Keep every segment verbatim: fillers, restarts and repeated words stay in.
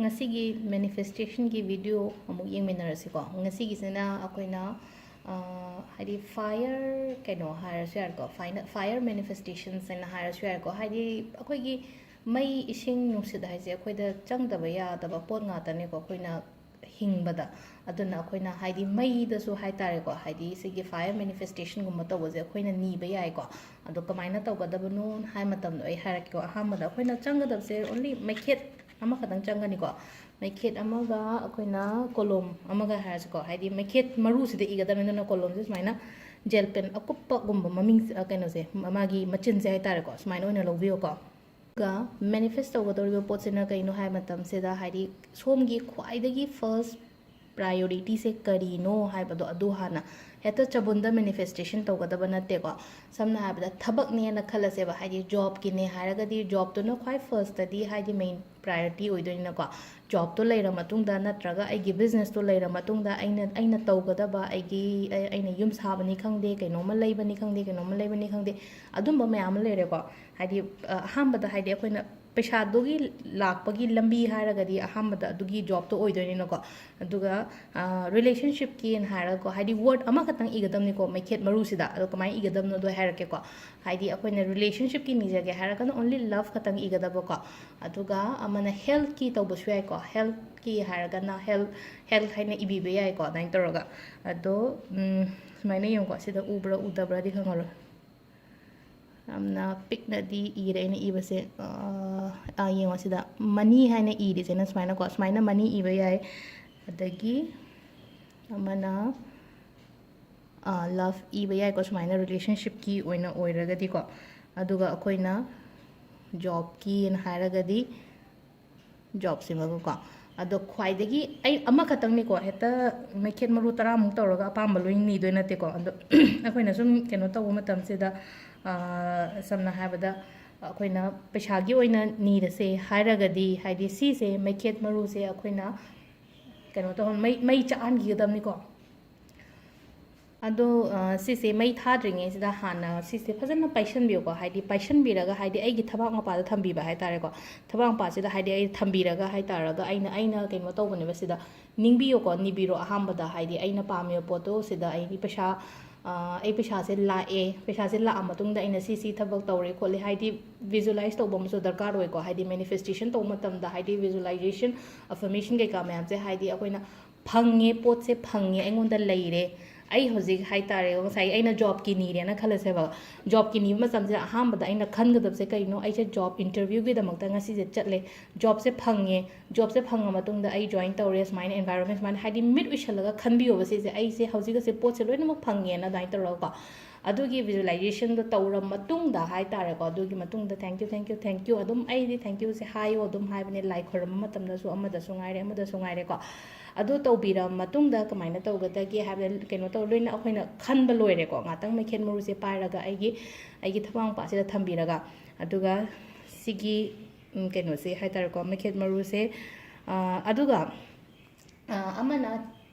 ꯉꯁꯤꯒꯤ ꯃꯦꯅꯤꯐꯦꯁꯇꯦꯁꯟꯒꯤ ꯚꯤꯗꯤꯑꯣ ꯑꯃꯨꯛ ꯌꯦꯡꯃꯤꯟꯅꯔꯁꯤꯀꯣ꯫ ꯉꯁꯤꯒꯤꯁꯤꯅ ꯑꯩꯈꯣꯏꯅ, ꯑ, ꯍꯥꯏꯗꯤ, ꯐꯥꯏꯌꯔ ꯀꯩꯅꯣ ꯍꯥꯏꯔꯁꯨ ꯌꯥꯔꯦꯀꯣ, ꯐꯥꯏꯅ-, ꯐꯥꯏꯌꯔ ꯃꯦꯅꯤꯐꯦꯁꯇꯦꯁꯟꯁ ꯍꯥꯏꯅ ꯍꯥꯏꯔꯁꯨ ꯌꯥꯔꯦꯀꯣ꯫ ꯍꯥꯏꯗꯤ, ꯑꯩꯈꯣꯏꯒꯤ ꯃꯩ, ꯏꯁꯤꯡ, ꯅꯨꯡꯁꯤꯠ ꯍꯥꯏꯁꯦ ꯑꯩꯈꯣꯏꯗ ꯆꯪꯗꯕ ꯌꯥꯗꯕ ꯄꯣꯠ ꯉꯥꯛꯇꯅꯦꯀꯣ, ꯑꯩꯈꯣꯏꯅ ꯍꯤꯡꯕꯗ꯫ ꯑꯗꯨꯅ ꯑꯩꯈꯣꯏꯅ, ꯍꯥꯏꯗꯤ, ꯃꯩꯗꯁꯨ ꯍꯥꯏ ꯇꯥꯔꯦꯀꯣ, ꯍꯥꯏꯗꯤ, ꯁꯤꯒꯤ ꯐꯥꯏꯌꯔ ꯃꯦꯅꯤꯐꯦꯁꯇꯦꯁꯟꯒꯨꯝꯕ ꯇꯧꯕꯁꯦ ꯑꯩꯈꯣꯏꯅ ꯅꯤꯕ ꯌꯥꯏꯀꯣ꯫ ꯑꯗꯣ ꯀꯃꯥꯏꯅ ꯇꯧꯒꯗꯕꯅꯣ ꯍꯥꯏ ꯃꯇꯝꯗ ꯑꯩ ꯍꯥꯏꯔꯛꯀꯦꯀꯣ꯫ ꯑꯍꯥꯟꯕꯗ ꯑꯩꯈꯣꯏꯅ ꯆꯪꯒꯗꯕꯁꯦ ꯑꯣꯟꯂꯤ ꯃꯩꯈꯦꯠ ꯑꯃꯈꯛꯇꯪ ꯆꯪꯒꯅꯤꯀꯣ꯫ ꯃꯩꯈꯦꯠ ꯑꯃꯒ ꯑꯩꯈꯣꯏꯅ ꯀꯣꯂꯣꯝ ꯑꯃꯒ ꯍꯥꯏꯔꯁꯤꯀꯣ, ꯍꯥꯏꯗꯤ ꯃꯩꯈꯦꯠ ꯃꯔꯨꯁꯤꯗ ꯏꯒꯗꯕꯅꯤ꯫ ꯑꯗꯨꯅ ꯀꯣꯂꯣꯝꯁꯦ ꯁꯨꯃꯥꯏꯅ ꯖꯦꯜ ꯄꯦꯟ ꯑꯀꯨꯞꯄꯒꯨꯝꯕ ꯃꯃꯤꯡ, ꯑ, ꯀꯩꯅꯣꯁꯦ, ꯃꯥꯒꯤ ꯃꯆꯤꯟꯁꯦ ꯍꯥꯏ ꯇꯥꯔꯦꯀꯣ, ꯁꯨꯃꯥꯏꯅ ꯑꯣꯏꯅ ꯂꯧꯕꯤꯌꯨꯀꯣ꯫ ꯑꯗꯨꯒ ꯃꯦꯅꯤꯐꯦꯁ ꯇꯧꯒꯗꯧꯔꯤꯕ ꯄꯣꯠꯁꯤꯅ ꯀꯩꯅꯣ ꯍꯥꯏꯕ ꯃꯇꯝꯁꯤꯗ, ꯍꯥꯏꯗꯤ, ꯁꯣꯝꯒꯤ ꯈ꯭ꯋꯥꯏꯗꯒꯤ ꯐꯥꯔꯁ ꯄ꯭ꯔꯥꯏꯌꯣꯔꯤꯇꯤꯁꯦ ꯀꯔꯤꯅꯣ ꯍꯥꯏꯕꯗꯣ ꯑꯗꯨ ꯍꯥꯟꯅ, ꯍꯦꯛꯇ ꯆꯕꯨꯟꯗ ꯃꯦꯅꯤꯐꯦꯁꯇꯦꯁꯟ ꯇꯧꯒꯗꯕ ꯅꯠꯇꯦꯀꯣ꯫ ꯁꯝꯅ ꯍꯥꯏꯔꯕꯗ, ꯊꯕꯛꯅꯦꯅ ꯈꯜꯂꯁꯦꯕ, ꯍꯥꯏꯗꯤ, ꯖꯣꯕꯀꯤꯅꯦ ꯍꯥꯏꯔꯒꯗꯤ ꯖꯣꯕꯇꯨꯅ ꯈ꯭ꯋꯥꯏ ꯐꯥꯔꯁꯇꯗꯤ, ꯍꯥꯏꯗꯤ, ꯃꯦꯟ ꯄ꯭ꯔꯥꯏꯌꯣꯔꯤꯇꯤ ꯑꯣꯏꯗꯣꯏꯅꯤꯅꯀꯣ꯫ ꯖꯣꯕꯇꯣ ꯂꯩꯔ ꯃꯇꯨꯡꯗ, ꯅꯠꯇ꯭ꯔꯒ ꯑꯩꯒꯤ ꯕꯤꯖꯤꯅꯦꯁꯇꯣ ꯂꯩꯔ ꯃꯇꯨꯡꯗ, ꯑꯩꯅ, ꯑꯩꯅ ꯇꯧꯒꯗꯕ, ꯑꯩꯒꯤ, ꯑꯩ-, ꯑꯩꯅ ꯌꯨꯝ ꯁꯥꯕꯅꯤ ꯈꯪꯗꯦ, ꯀꯩꯅꯣꯝꯃ ꯂꯩꯕꯅꯤ ꯈꯪꯗꯦ, ꯀꯩꯅꯣꯝꯃ ꯂꯩꯕꯅꯤ ꯈꯪꯗꯦ, ꯑꯗꯨꯝꯕ ꯃꯌꯥꯝ ꯑꯃ ꯂꯩꯔꯦꯀꯣ꯫ ꯍꯥꯏꯗꯤ, ꯑ, ꯑꯍꯥꯟꯕꯗ, ꯍꯥꯏꯗꯤ, ꯑꯩꯈꯣꯏꯅ ꯄꯩꯁꯥꯗꯨꯒꯤ ꯂꯥꯛꯄꯒꯤ ꯂꯝꯕꯤ ꯍꯥꯏꯔꯒꯗꯤ ꯑꯍꯥꯟꯕꯗ ꯑꯗꯨꯒꯤ ꯖꯣꯕꯇꯣ ꯑꯣꯏꯗꯣꯏꯅꯤꯅꯀꯣ꯫ ꯑꯗꯨꯒ, ꯑ, ꯔꯤꯂꯦꯁꯟꯁꯤꯞꯀꯤꯅ ꯍꯥꯏꯔꯒꯀꯣ, ꯍꯥꯏꯗꯤ, ꯋꯥꯔꯗ ꯑꯃꯈꯛꯇꯪ ꯏꯒꯗꯕꯅꯤꯀꯣ ꯃꯩꯈꯦꯠ ꯃꯔꯨꯁꯤꯗ꯫ ꯑꯗꯣ ꯀꯃꯥꯏꯅ ꯏꯒꯗꯕꯅꯣꯗꯣ ꯑꯩ ꯍꯥꯏꯔꯛꯀꯦꯀꯣ꯫ ꯍꯥꯏꯗꯤ, ꯑꯩꯈꯣꯏꯅ ꯔꯤꯂꯦꯁꯟꯁꯤꯞꯀꯤ ꯅꯤꯖꯒꯦ ꯍꯥꯏꯔꯒꯅ ꯑꯣꯟꯂꯤ ꯂꯚ ꯈꯛꯇꯪ ꯏꯒꯗꯕꯀꯣ꯫ ꯑꯗꯨꯒ ꯑꯃꯅ ꯍꯦꯜꯠꯀꯤ ꯇꯧꯕꯁꯨ ꯌꯥꯏꯀꯣ꯫ ꯍꯦꯜꯠꯀꯤ ꯍꯥꯏꯔꯒꯅ ꯍꯦꯜꯠ, ꯍꯦꯜꯠ ꯍꯥꯏꯅ ꯏꯕꯤꯕ ꯌꯥꯏꯀꯣ, ꯑꯗꯨꯃꯥꯏꯅ ꯇꯧꯔꯒ꯫ ꯑꯗꯣ, ꯎꯝ, ꯁꯨꯃꯥꯏꯅ ꯌꯦꯡꯉꯨꯀꯣ, ꯁꯤꯗ ꯎꯕ꯭ꯔꯥ ꯎꯗꯕ꯭ꯔꯥꯗꯤ ꯈꯪꯉꯔꯣꯏ꯫ ꯌꯥꯝꯅ ꯄꯤꯛꯅꯗꯤ ꯏꯔꯦ ꯑꯩꯅ ꯏꯕꯁꯦ꯫ ꯑꯥ, ꯑꯥ, ꯌꯦꯡꯉꯣ ꯁꯤꯗ, ꯃꯅꯤ ꯍꯥꯏꯅ ꯏꯔꯤꯁꯤꯅ ꯁꯨꯃꯥꯏꯅꯀꯣ, ꯁꯨꯃꯥꯏꯅ ꯃꯅꯤ ꯏꯕ ꯌꯥꯏ꯫ ꯑꯗꯒꯤ ꯑꯃꯅ, ꯑꯥ, ꯂꯚ ꯏꯕ ꯌꯥꯏꯀꯣ, ꯁꯨꯃꯥꯏꯅ ꯔꯤꯂꯦꯁꯟꯁꯤꯞꯀꯤ ꯑꯣꯏꯅ ꯑꯣꯏꯔꯒꯗꯤꯀꯣ꯫ ꯑꯗꯨꯒ ꯑꯩꯈꯣꯏꯅ ꯖꯣꯕꯀꯤꯅ ꯍꯥꯏꯔꯒꯗꯤ ꯖꯣꯕꯁꯤꯃꯒꯀꯣ꯫ ꯑꯗꯣ ꯈ꯭ꯋꯥꯏꯗꯒꯤ, ꯑꯩ ꯑꯃꯈꯛꯇꯪꯅꯤꯀꯣ, ꯍꯦꯛꯇ ꯃꯩꯈꯦꯠ ꯃꯔꯨ ꯇꯔꯥꯃꯨꯛ ꯇꯧꯔꯒ ꯑꯄꯥꯝꯕ ꯂꯣꯏ ꯅꯤꯗꯣꯏ ꯅꯠꯇꯦꯀꯣ꯫ ꯑꯗꯣ ꯑꯩꯈꯣꯏꯅ ꯁꯨꯝ ꯀꯩꯅꯣ ꯇꯧꯕ ꯃꯇꯝꯁꯤꯗ, ꯑꯥ, ꯁꯝꯅ ꯍꯥꯏꯔꯕꯗ, ꯑꯩꯈꯣꯏꯅ ꯄꯩꯁꯥꯒꯤ ꯑꯣꯏꯅ ꯅꯤꯔꯁꯦ ꯍꯥꯏꯔꯒꯗꯤ, ꯍꯥꯏꯗꯤ, ꯁꯤꯁꯦ, ꯃꯩꯈꯦꯠ ꯃꯔꯨꯁꯦ ꯑꯩꯈꯣꯏꯅ ꯀꯩꯅꯣ ꯇꯧꯍꯟ-, ꯃꯩ, ꯃꯩ ꯆꯥꯛꯍꯟꯈꯤꯒꯗꯕꯅꯤꯀꯣ꯫ ꯑꯗꯣ ꯁꯤꯁꯦ ꯃꯩ ꯊꯥꯗ꯭ꯔꯤꯉꯩꯁꯤꯗ ꯍꯥꯟꯅ ꯁꯤꯁꯦ ꯐꯖꯅ ꯄꯥꯏꯁꯟꯕꯤꯌꯨꯀꯣ꯫ ꯍꯥꯏꯗꯤ ꯄꯥꯏꯁꯟꯕꯤꯔꯒ, ꯍꯥꯏꯗꯤ ꯑꯩꯒꯤ ꯊꯕꯥꯛ ꯃꯄꯥꯗ ꯊꯝꯕꯤꯕ ꯍꯥꯏꯇꯥꯔꯦꯀꯣ꯫ ꯊꯕꯥꯛ ꯃꯄꯥꯁꯤꯗ ꯍꯥꯏꯗꯤ ꯑꯩ ꯊꯝꯕꯤꯔꯒ ꯍꯥꯏꯇꯥꯔꯒ ꯑꯩꯅ ꯑꯩꯅ ꯀꯩꯅꯣ ꯇꯧꯕꯅꯦꯕ꯫ ꯁꯤꯗ ꯅꯤꯡꯕꯤꯌꯨꯀꯣ, ꯅꯤꯕꯤꯔꯣ꯫ ꯑꯍꯥꯟꯕꯗ ꯍꯥꯏꯗꯤ ꯑꯩꯅ ꯄꯥꯝꯃꯤꯕ ꯄꯣꯠꯇꯣ ꯁꯤꯗ ꯑꯩꯒꯤ ꯄꯩꯁꯥ ꯑꯩ ꯄꯩꯁꯥꯁꯦ ꯂꯥꯛꯑꯦ꯫ ꯄꯩꯁꯥꯁꯦ ꯂꯥꯛꯑ ꯃꯇꯨꯡꯗ ꯑꯩꯅ ꯁꯤ ꯁꯤ ꯊꯕꯛ ꯇꯧꯔꯦ ꯈꯣꯠꯂꯦ ꯍꯥꯏꯗꯤ ꯚꯤꯖꯨꯋꯦꯂꯥꯏꯁ ꯇꯧꯕ ꯑꯃꯁꯨ ꯗꯔꯀꯥꯔ ꯑꯣꯏꯀꯣ꯫ ꯍꯥꯏꯗꯤ ꯃꯦꯅꯤꯐꯦꯁꯇꯦꯁꯟ ꯇꯧꯕ ꯃꯇꯝꯗ ꯍꯥꯏꯗꯤ ꯚꯤꯖꯨꯋꯦꯂꯥꯏꯖꯦꯁꯟ, ꯑꯐꯔꯃꯦꯁꯟ ꯀꯩꯀꯥ ꯃꯌꯥꯝꯁꯦ ꯍꯥꯏꯗꯤ ꯑꯩꯈꯣꯏꯅ ꯐꯪꯉꯦ, ꯄꯣꯠꯁꯦ ꯐꯪꯉꯦ, ꯑꯩꯉꯣꯟꯗ ꯂꯩꯔꯦ, ꯑꯩ ꯍꯧꯖꯤꯛ ꯍꯥꯏꯇꯥꯔꯦ ꯉꯁꯥꯏ ꯑꯩꯅ ꯖꯣꯕꯀꯤ ꯅꯤꯔꯦꯅ ꯈꯜꯂꯁꯦꯕ꯫ ꯖꯣꯕꯀꯤ ꯅꯤꯕ ꯃꯇꯝꯁꯤꯗ ꯑꯍꯥꯟꯕꯗ ꯑꯩꯅ ꯈꯟꯒꯗꯕꯁꯦ ꯀꯩꯅꯣ? ꯑꯩꯁꯦ ꯖꯣꯕ ꯏꯟꯇꯔꯚ꯭ꯌꯨꯒꯤꯗꯃꯛꯇ ꯉꯁꯤꯁꯦ ꯆꯠꯂꯦ, ꯖꯣꯕꯁꯦ ꯐꯪꯉꯦ꯫ ꯖꯣꯕꯁꯦ ꯐꯪꯉ ꯃꯇꯨꯡꯗ ꯑꯩ ꯖꯣꯏꯟ ꯇꯧꯔꯦ, ꯁꯨꯃꯥꯏꯅ ꯑꯦꯟꯚꯥꯏꯔꯣꯟꯃꯦꯟ ꯁꯨꯃꯥꯏꯅ ꯍꯥꯏꯗꯤ ꯃꯤꯠ ꯎꯏꯁꯜꯂꯒ ꯈꯟꯕꯤꯌꯣꯕ꯫ ꯁꯤꯁꯦ ꯑꯩꯁꯦ ꯍꯧꯖꯤꯛ ꯑꯁꯤ ꯄꯣꯠꯁꯦ ꯂꯣꯏꯅꯃꯛ ꯐꯪꯉꯦꯅ ꯑꯗꯨꯃꯥꯏꯅ ꯇꯧꯔꯒꯀꯣ꯫ ꯑꯗꯨꯒꯤ ꯚꯤꯖꯨꯋꯦꯂꯥꯏꯖꯦꯁꯟꯗꯣ ꯇꯧꯔ ꯃꯇꯨꯡꯗ ꯍꯥꯏꯇꯥꯔꯦꯀꯣ, ꯑꯗꯨꯒꯤ ꯃꯇꯨꯡꯗ thank you, thank you, thank you ꯑꯗꯨꯝ ꯑꯩꯗꯤ thank youꯁꯦ ꯍꯥꯏꯌꯣ ꯑꯗꯨꯝ ꯍꯥꯏꯕꯅꯦ꯫ ꯂꯥꯏ ꯈꯣꯏꯔꯝꯕ ꯃꯇꯝꯗꯁꯨ, ꯑꯃꯗꯁꯨ ꯉꯥꯏꯔꯦ, ꯑꯃꯗꯁꯨ ꯉꯥꯏꯔꯦꯀꯣ꯫ ꯑꯗꯨ ꯇꯧꯕꯤꯔ ꯃꯇꯨꯡꯗ ꯀꯃꯥꯏꯅ ꯇꯧꯒꯗꯒꯦ ꯍꯥꯏꯕꯗ, ꯀꯩꯅꯣ ꯇꯧ, ꯂꯣꯏꯅ ꯑꯩꯈꯣꯏꯅ ꯈꯟꯕ ꯂꯣꯏꯔꯦꯀꯣ꯫ ꯉꯥꯛꯇꯪ ꯃꯩꯈꯦꯠ ꯃꯔꯨꯁꯦ ꯄꯥꯏꯔꯒ ꯑꯩꯒꯤ ꯑꯩꯒꯤ ꯊꯕꯥꯛ ꯃꯄꯥꯁꯤꯗ ꯊꯝꯕꯤꯔꯒ, ꯑꯗꯨꯒ ꯁꯤꯒꯤ ꯎꯝ, ꯀꯩꯅꯣꯁꯦ ꯍꯥꯏꯇꯥꯔꯦꯀꯣ, ꯃꯩꯈꯦꯠ ꯃꯔꯨꯁꯦ꯫ ꯑ, ꯑꯗꯨꯒ ꯑ, ꯑꯃꯅ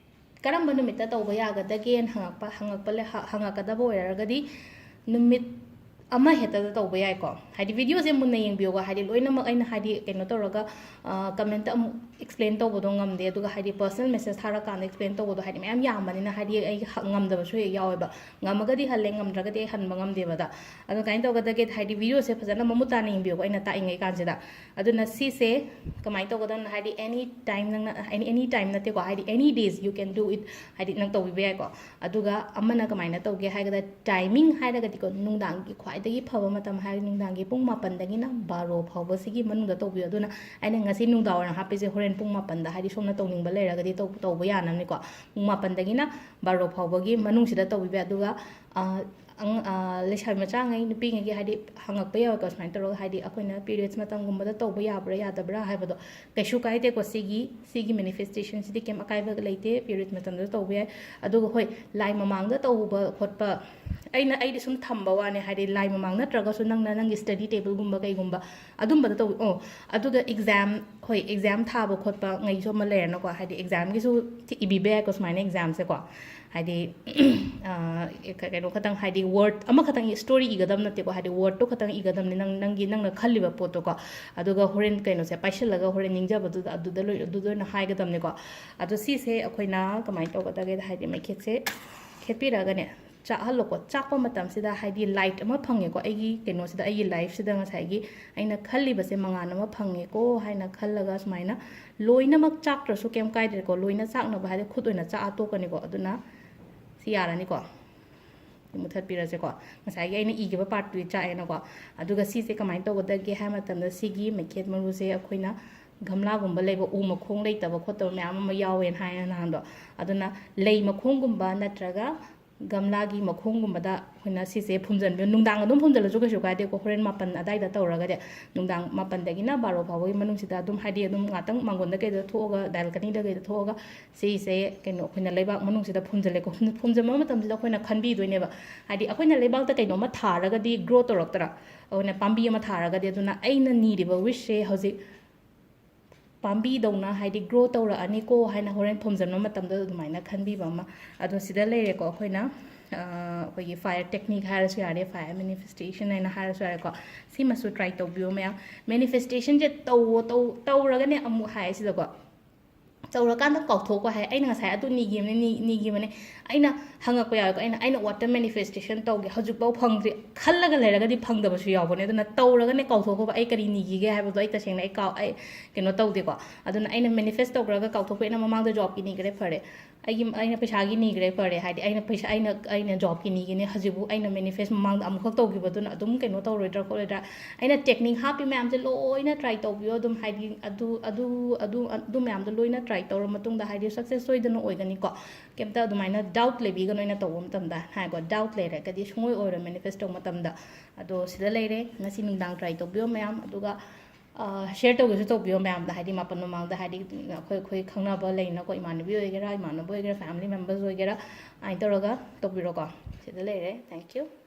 ꯀꯔꯝꯕ ꯅꯨꯃꯤꯠꯇ ꯇꯧꯕ ꯌꯥꯒꯗꯒꯦꯅ ꯍꯪꯉꯛꯄ, ꯍꯪꯉꯛꯄ ꯂꯩ-, ꯍ-, ꯍꯪꯉꯛꯀꯗꯕ ꯑꯣꯏꯔꯒꯗꯤ ꯅꯨꯃꯤꯠ ꯑꯃ ꯍꯦꯛꯇꯗ ꯇꯧꯕ ꯌꯥꯏꯀꯣ꯫ ꯍꯥꯏꯗꯤ ꯚꯤꯗꯤꯑꯣꯁꯦ ꯃꯨꯟꯅ ꯌꯦꯡꯕꯤꯌꯣꯀꯣ꯫ ꯍꯥꯏꯗꯤ ꯂꯣꯏꯅꯃꯛ ꯑꯩꯅ ꯍꯥꯏꯗꯤ ꯀꯩꯅꯣ ꯇꯧꯔꯒ, ꯑ, ꯀꯃꯦꯟꯇ ꯑꯃꯨꯛ ꯑꯦꯛꯁꯄ꯭ꯂꯦꯟ ꯇꯧꯕꯗꯣ ꯉꯝꯗꯦ꯫ ꯑꯗꯨꯒ ꯍꯥꯏꯗꯤ ꯄꯔꯁꯅꯦꯜ ꯃꯦꯁꯦꯖ ꯊꯥꯔꯀꯥꯟꯗ ꯑꯦꯛꯁꯄ꯭ꯂꯦꯟ ꯇꯧꯕꯗꯣ ꯍꯥꯏꯗꯤ ꯃꯌꯥꯝ ꯌꯥꯝꯕꯅꯤꯅ ꯍꯥꯏꯗꯤ ꯑꯩ ꯍ-, ꯉꯝꯗꯕꯁꯨ ꯍꯦꯛ ꯌꯥꯎꯋꯦꯕ꯫ ꯉꯝꯃꯒꯗꯤ ꯍꯜꯂꯦ, ꯉꯝꯗ꯭ꯔꯒꯗꯤ ꯑꯩ ꯍꯟꯕ ꯉꯝꯗꯦꯕꯗ꯫ ꯑꯗꯨ ꯀꯃꯥꯏꯅ ꯇꯧꯒꯗꯒꯦ ꯍꯥꯏꯗꯤ ꯚꯤꯗꯤꯑꯣꯁꯦ ꯐꯖꯅ ꯃꯃꯨꯠ ꯇꯥꯅ ꯌꯦꯡꯕꯤꯌꯣꯀꯣ ꯑꯩꯅ ꯇꯥꯛꯏꯉꯩ ꯀꯥꯟꯁꯤꯗ꯫ ꯑꯗꯨꯅ ꯁꯤꯁꯦ ꯀꯃꯥꯏꯅ ꯇꯧꯒꯗꯕꯅꯣ ꯍꯥꯏꯗꯤ any time ꯅꯪꯅ, any, any time ꯅꯠꯇꯦꯀꯣ, ꯍꯥꯏꯗꯤ any days you can do it, ꯍꯥꯏꯗꯤ ꯅꯪ ꯇꯧꯕꯤꯕ ꯌꯥꯏꯀꯣ꯫ ꯑꯗꯨꯒ ꯑꯃꯅ ꯀꯃꯥꯏꯅ ꯇꯧꯒꯦ ꯍꯥꯏꯒꯗ, ꯇꯥꯏꯃꯤꯡ ꯍꯥꯏꯔꯒꯗꯤꯀꯣ, ꯅꯨꯡꯗꯥꯡꯒꯤ ꯈ꯭ꯋꯥꯏꯗꯒꯤ ꯐꯕ ꯃꯇꯝ ꯍꯥꯏꯔꯒꯗꯤ ꯅꯨꯡꯗꯥꯡꯒꯤ ꯄꯨꯡ ꯃꯥꯄꯟꯗꯒꯤꯅ ꯕꯥꯔꯣ ꯐꯥꯎꯕꯁꯤꯒꯤ ꯃꯅꯨꯡꯗ ꯇꯧꯕꯤꯌꯨ꯫ ꯑꯗꯨꯅ ꯑꯩꯅ ꯉꯁꯤ ꯅꯨꯡꯗꯥꯡ ꯋꯥꯏꯔꯝ ꯍꯥꯞꯄꯤꯁꯦ ꯍꯣꯔꯦꯟ ꯄꯨꯡ ꯃꯥꯄꯟꯗ, ꯍꯥꯏꯗꯤ ꯁꯣꯝꯅ ꯇꯧꯅꯤꯡꯕ ꯂꯩꯔꯒꯗꯤ ꯇꯧ-, ꯇꯧꯕ ꯌꯥꯅꯕꯅꯤꯀꯣ꯫ ꯄꯨꯡ ꯃꯥꯄꯟꯗꯒꯤꯅ ꯕꯥꯔꯣ ꯐꯥꯎꯕꯒꯤ ꯃꯅꯨꯡꯁꯤꯗ ꯇꯧꯕꯤꯕ ꯌꯥꯏ꯫ ꯑꯗꯨꯒ, ꯑ, ꯑꯉ-, ꯑ, ꯂꯩꯁꯥꯕꯤ ꯃꯆꯥꯉꯩ, ꯅꯨꯄꯤꯉꯩꯒꯤ ꯍꯥꯏꯗꯤ ꯍꯪꯉꯛꯄ ꯌꯥꯎꯋꯦꯀꯣ, ꯁꯨꯃꯥꯏꯅ ꯇꯧꯔꯒ ꯍꯥꯏꯗꯤ ꯑꯩꯈꯣꯏꯅ ꯄꯤꯔꯤꯌꯠꯁ ꯃꯇꯝꯒꯨꯝꯕꯗ ꯇꯧꯕ ꯌꯥꯕ꯭ꯔꯥ ꯌꯥꯗꯕ꯭ꯔꯥ ꯍꯥꯏꯕꯗꯣ꯫ ꯀꯩꯁꯨ ꯀꯥꯏꯗꯦꯀꯣ, ꯁꯤꯒꯤ, ꯁꯤꯒꯤ ꯃꯦꯅꯤꯐꯦꯁꯇꯦꯁꯟꯁꯤꯗꯤ ꯀꯩꯝ ꯑꯀꯥꯏꯕ ꯂꯩꯇꯦ, ꯄꯤꯔꯤꯌꯠ ꯃꯇꯝꯗ ꯇꯧꯕ ꯌꯥꯏ꯫ ꯑꯗꯨꯒ ꯍꯣꯏ, ꯂꯥꯏ ꯃꯃꯥꯡꯗ ꯇꯧꯕ ꯈꯣꯠꯄ, ꯑꯩꯅ ꯑꯩꯗꯤ ꯁꯨꯝ ꯊꯝꯕ ꯋꯥꯅꯦ, ꯍꯥꯏꯗꯤ ꯂꯥꯏ ꯃꯃꯥꯡ ꯅꯠꯇ꯭ꯔꯒꯁꯨ ꯅꯪꯅ ꯅꯪꯒꯤ study tableꯒꯨꯝꯕ ꯀꯩꯒꯨꯝꯕ ꯑꯗꯨꯝꯕꯗ ꯇꯧ꯫ ꯑꯣ, ꯑꯗꯨꯒ exam, ꯍꯣꯏ, exam ꯊꯥꯕ ꯈꯣꯠꯄ ꯉꯩꯁꯨ ꯑꯃ ꯂꯩꯔꯦꯅꯀꯣ, ꯍꯥꯏꯗꯤ examꯒꯤꯁꯨ ꯏꯕꯤꯕ ꯌꯥꯏꯀꯣ ꯁꯨꯃꯥꯏꯅ examꯁꯦꯀꯣ꯫ ꯍꯥꯏꯗꯤ ꯀꯩꯅꯣ ꯈꯛꯇꯪ, ꯍꯥꯏꯗꯤ word ꯑꯃꯈꯛꯇꯪ story ꯏꯒꯗꯕ ꯅꯠꯇꯦꯀꯣ, ꯍꯥꯏꯗꯤ wordꯇꯣ ꯈꯛꯇꯪ ꯏꯒꯗꯕꯅꯤ, ꯅꯪ ꯅꯪꯒꯤ ꯅꯪꯅ ꯈꯜꯂꯤꯕ ꯄꯣꯠꯇꯣꯀꯣ꯫ ꯑꯗꯨꯒ ꯍꯣꯔꯦꯟ ꯀꯩꯅꯣꯁꯦ ꯄꯥꯏꯁꯤꯜꯂꯒ ꯍꯣꯔꯦꯟ ꯅꯤꯡꯖꯕꯗꯨꯗ ꯑꯗꯨꯗ ꯂꯣꯏ ꯑꯗꯨꯗ ꯑꯣꯏꯅ ꯍꯥꯏꯒꯗꯕꯅꯤꯀꯣ꯫ ꯑꯗꯣ ꯁꯤꯁꯦ ꯑꯩꯈꯣꯏꯅ ꯀꯃꯥꯏꯅ ꯇꯧꯒꯗꯒꯦꯗ, ꯍꯥꯏꯗꯤ ꯃꯩꯈꯦꯠꯁꯦ ꯈꯦꯠꯄꯤꯔꯛꯑꯒꯅꯦ, ꯆꯥꯛꯍꯜꯂꯣꯀꯣ꯫ ꯆꯥꯛꯄ ꯃꯇꯝꯁꯤꯗ ꯍꯥꯏꯗꯤ light ꯑꯃ ꯐꯪꯉꯦꯀꯣ, ꯑꯩꯒꯤ ꯀꯩꯅꯣꯁꯤꯗ, ꯑꯩꯒꯤ lifeꯁꯤꯗ ꯉꯁꯥꯏꯒꯤ ꯑꯩꯅ ꯈꯜꯂꯤꯕꯁꯦ ꯃꯉꯥꯜ ꯑꯃ ꯐꯪꯉꯦꯀꯣ ꯍꯥꯏꯅ ꯈꯜꯂꯒ ꯁꯨꯃꯥꯏꯅ ꯂꯣꯏꯅꯃꯛ ꯆꯥꯛꯇ꯭ꯔꯁꯨ ꯀꯩꯝ ꯀꯥꯏꯗ꯭ꯔꯦꯀꯣ꯫ ꯂꯣꯏꯅ ꯆꯥꯛꯅꯕ ꯍꯥꯏꯗꯤ ꯈꯨꯠ ꯑꯣꯏꯅ ꯆꯥꯛꯑ ꯇꯣꯛꯀꯅꯤꯀꯣ꯫ ꯑꯗꯨꯅ ꯁꯤ ꯌꯥꯔꯅꯤꯀꯣ꯫ ꯃꯨꯊꯠꯄꯤꯔꯁꯦꯀꯣ꯫ ꯉꯁꯥꯏꯒꯤ ꯑꯩꯅ ꯏꯈꯤꯕ partꯇꯨꯗꯤ ꯆꯥꯛꯑꯦꯅꯀꯣ꯫ ꯑꯗꯨꯒ ꯁꯤꯁꯦ ꯀꯃꯥꯏꯅ ꯇꯧꯒꯗꯒꯦ ꯍꯥꯏꯕ ꯃꯇꯝꯗ, ꯁꯤꯒꯤ ꯃꯩꯈꯦꯠ ꯃꯔꯨꯁꯦ ꯑꯩꯈꯣꯏꯅ ꯒꯝꯂꯥꯒꯨꯝꯕ ꯂꯩꯕ, ꯎ ꯃꯈꯣꯡ ꯂꯩꯇꯕ ꯈꯣꯠꯇꯕ ꯃꯌꯥꯝ ꯑꯃ ꯌꯥꯎꯋꯦꯅ ꯍꯥꯏꯌꯦ ꯅꯍꯥꯟꯗꯣ꯫ ꯑꯗꯨꯅ ꯂꯩ ꯃꯈꯣꯡꯒꯨꯝꯕ ꯅꯠꯇ꯭ꯔꯒ ꯒꯝꯂꯥꯒꯤ ꯃꯈꯣꯡꯒꯨꯝꯕꯗ ꯑꯩꯈꯣꯏꯅ ꯁꯤꯁꯦ ꯐꯨꯝꯖꯤꯟꯕꯤꯌꯨ꯫ ꯅꯨꯡꯗꯥꯡ ꯑꯗꯨꯝ ꯐꯨꯝꯖꯤꯜꯂꯁꯨ ꯀꯩꯁꯨ ꯀꯥꯏꯗꯦꯀꯣ, ꯍꯣꯔꯦꯟ ꯃꯥꯄꯟ ꯑꯗꯥꯏꯗ ꯇꯧꯔꯒꯗꯤ꯫ ꯅꯨꯡꯗꯥꯡ ꯃꯥꯄꯟꯗꯒꯤꯅ ꯕꯥꯔꯣ ꯐꯥꯎꯕꯒꯤ ꯃꯅꯨꯡꯁꯤꯗ ꯑꯗꯨꯝ, ꯍꯥꯏꯗꯤ ꯑꯗꯨꯝ ꯉꯥꯛꯇꯪ ꯃꯥꯡꯒꯣꯟꯗ ꯀꯩꯗ ꯊꯣꯛꯑꯒ, balconyꯗ ꯀꯩꯗ ꯊꯣꯛꯑꯒ ꯁꯤꯁꯦ ꯀꯩꯅꯣ ꯑꯩꯈꯣꯏꯅ ꯂꯩꯕꯥꯛ ꯃꯅꯨꯡꯁꯤꯗ ꯐꯨꯝꯖꯤꯜꯂꯦꯀꯣ꯫ ꯐꯨꯝꯖꯤꯟꯕ ꯃꯇꯝꯁꯤꯗ ꯑꯩꯈꯣꯏꯅ ꯈꯟꯕꯤꯗꯣꯏꯅꯦꯕ, ꯍꯥꯏꯗꯤ ꯑꯩꯈꯣꯏꯅ ꯂꯩꯕꯥꯛꯇ ꯀꯩꯅꯣꯝꯃ ꯊꯥꯔꯒꯗꯤ grow ꯇꯧꯔꯛꯇ꯭ꯔꯥ, ꯑꯩꯈꯣꯏꯅ ꯄꯥꯝꯕꯤ ꯑꯃ ꯊꯥꯔꯒꯗꯤ꯫ ꯑꯗꯨꯅ ꯑꯩꯅ ꯅꯤꯔꯤꯕ wishꯁꯦ ꯍꯧꯖꯤꯛ ꯄꯥꯝꯕꯤꯗꯧꯅ ꯍꯥꯏꯗꯤ grow ꯇꯧꯔꯛꯑꯅꯤꯀꯣ ꯍꯥꯏꯅ ꯍꯣꯔꯦꯟ ꯐꯨꯝꯖꯤꯟꯕ ꯃꯇꯝꯗ ꯑꯗꯨꯃꯥꯏꯅ ꯈꯟꯕꯤꯕ ꯑꯃ꯫ ꯑꯗꯣ ꯁꯤꯗ ꯂꯩꯔꯦꯀꯣ ꯑꯩꯈꯣꯏꯅ, ꯑ, ꯑꯩꯈꯣꯏꯒꯤ fire technique ꯍꯥꯏꯔꯁꯨ ꯌꯥꯔꯦ, fire manifestation ꯍꯥꯏꯅ ꯍꯥꯏꯔꯁꯨ ꯌꯥꯔꯦꯀꯣ꯫ ꯁꯤꯃꯁꯨ try ꯇꯧꯕꯤꯌꯨ ꯃꯌꯥꯝ꯫ Manifestationꯁꯦ ꯇꯧꯋꯣ, ꯇꯧ-, ꯇꯧꯔꯒꯅꯦ ꯑꯃꯨꯛ ꯍꯥꯏ ꯁꯤꯗꯀꯣ꯫ ꯇꯧꯔꯀꯥꯟꯗ ꯀꯥꯎꯊꯣꯛꯀꯣ ꯍꯥꯏ꯫ ꯑꯩꯅ ꯉꯁꯥꯏ ꯑꯗꯨ ꯅꯤꯈꯤꯕꯅꯦ, ꯅꯤ-, ꯅꯤꯈꯤꯕꯅꯦ꯫ ꯑꯩꯅ ꯍꯪꯉꯛꯄ ꯌꯥꯎꯋꯦꯀꯣ, ꯑꯩꯅ, "ꯑꯩꯅ what manifestation ꯇꯧꯒꯦ, ꯍꯧꯖꯤꯛꯐꯥꯎ ꯐꯪꯗ꯭ꯔꯤ"꯫ ꯈꯜꯂꯒ ꯂꯩꯔꯒꯗꯤ ꯐꯪꯗꯕꯁꯨ ꯌꯥꯎꯕꯅꯦ꯫ ꯑꯗꯨꯅ ꯇꯧꯔꯒꯅꯦ ꯀꯥꯎꯊꯣꯛꯈꯣꯕ, "ꯑꯩ ꯀꯔꯤ ꯅꯤꯈꯤꯒꯦ" ꯍꯥꯏꯕꯗꯣ ꯑꯩ ꯇꯁꯦꯡꯅ ꯑꯩ ꯀꯥꯎ-, ꯑꯩ ꯀꯩꯅꯣ ꯇꯧꯗꯦꯀꯣ꯫ ꯑꯗꯨꯅ ꯑꯩꯅ manifest ꯇꯧꯈ꯭ꯔꯒ ꯀꯥꯎꯊꯣꯛꯄ, ꯑꯩꯅ ꯃꯃꯥꯡꯗ jobꯀꯤ ꯅꯤꯈ꯭ꯔꯦ, ꯐꯔꯦ꯫ ꯑꯩꯒꯤ, ꯑꯩꯅ ꯄꯩꯁꯥꯒꯤ ꯅꯤꯈ꯭ꯔꯦ, ꯐꯔꯦ꯫ ꯍꯥꯏꯗꯤ ꯑꯩꯅ ꯄꯩꯁꯥ, ꯑꯩꯅ, ꯑꯩꯅ jobꯀꯤ ꯅꯤꯒꯅꯤ, ꯍꯧꯖꯤꯛꯐꯥꯎ ꯑꯩꯅ manifest ꯃꯃꯥꯡꯗ ꯑꯃꯨꯛꯈꯛ ꯇꯧꯈꯤꯕꯗꯨꯅ ꯑꯗꯨꯝ ꯀꯩꯅꯣ ꯇꯧꯔꯣꯏꯗ꯭ꯔꯥ ꯈꯣꯠꯂꯣꯏꯗ꯭ꯔꯥ? ꯑꯩꯅ technique ꯍꯥꯞꯄꯤ ꯃꯌꯥꯝꯁꯦ ꯂꯣꯏꯅ try ꯇꯧꯕꯤꯌꯣ ꯑꯗꯨꯝ, ꯍꯥꯏꯗꯤ ꯑꯗꯨ, ꯑꯗꯨ, ꯑꯗꯨ, ꯑꯗꯨ ꯃꯌꯥꯝꯗꯣ ꯂꯣꯏꯅ try ꯇꯧꯔ ꯃꯇꯨꯡꯗ ꯍꯥꯏꯗꯤ success ꯁꯣꯏꯗꯅ ꯑꯣꯏꯒꯅꯤꯀꯣ꯫ ꯀꯩꯝꯇ ꯑꯗꯨꯃꯥꯏꯅ doubt ꯂꯩꯕꯤꯒꯅꯨ ꯑꯩꯅ ꯇꯧꯕ ꯃꯇꯝꯗ ꯍꯥꯏꯀꯣ, doubt ꯂꯩꯔꯒꯗꯤ ꯁꯨꯡꯑꯣꯏ ꯑꯣꯏꯔꯣꯏ manifest ꯇꯧꯕ ꯃꯇꯝꯗ꯫ ꯑꯗꯣ ꯁꯤꯗ ꯂꯩꯔꯦ, ꯉꯁꯤ ꯅꯨꯡꯗꯥꯡ try ꯇꯧꯕꯤꯌꯣ ꯃꯌꯥꯝ꯫ ꯑꯗꯨꯒ ꯑ, share ꯇꯧꯒꯦꯁꯨ ꯇꯧꯕꯤꯌꯣ ꯃꯌꯥꯝꯗ, ꯍꯥꯏꯗꯤ ꯃꯥꯄꯟ ꯃꯃꯥꯡꯗ, ꯍꯥꯏꯗꯤ ꯑꯩꯈꯣꯏ, ꯑꯩꯈꯣꯏ ꯈꯪꯅꯕ ꯂꯩꯅꯀꯣ, ꯏꯃꯥꯟꯅꯕꯤ ꯑꯣꯏꯒꯦꯔꯥ, ꯏꯃꯥꯟꯅꯕ ꯑꯣꯏꯒꯦꯔꯥ, family members ꯑꯣꯏꯒꯦꯔꯥ, ꯑꯗꯨꯃꯥꯏꯅ ꯇꯧꯔꯒ ꯇꯧꯕꯤꯔꯣꯀꯣ꯫ ꯁꯤꯗ ꯂꯩꯔꯦ, thank you꯫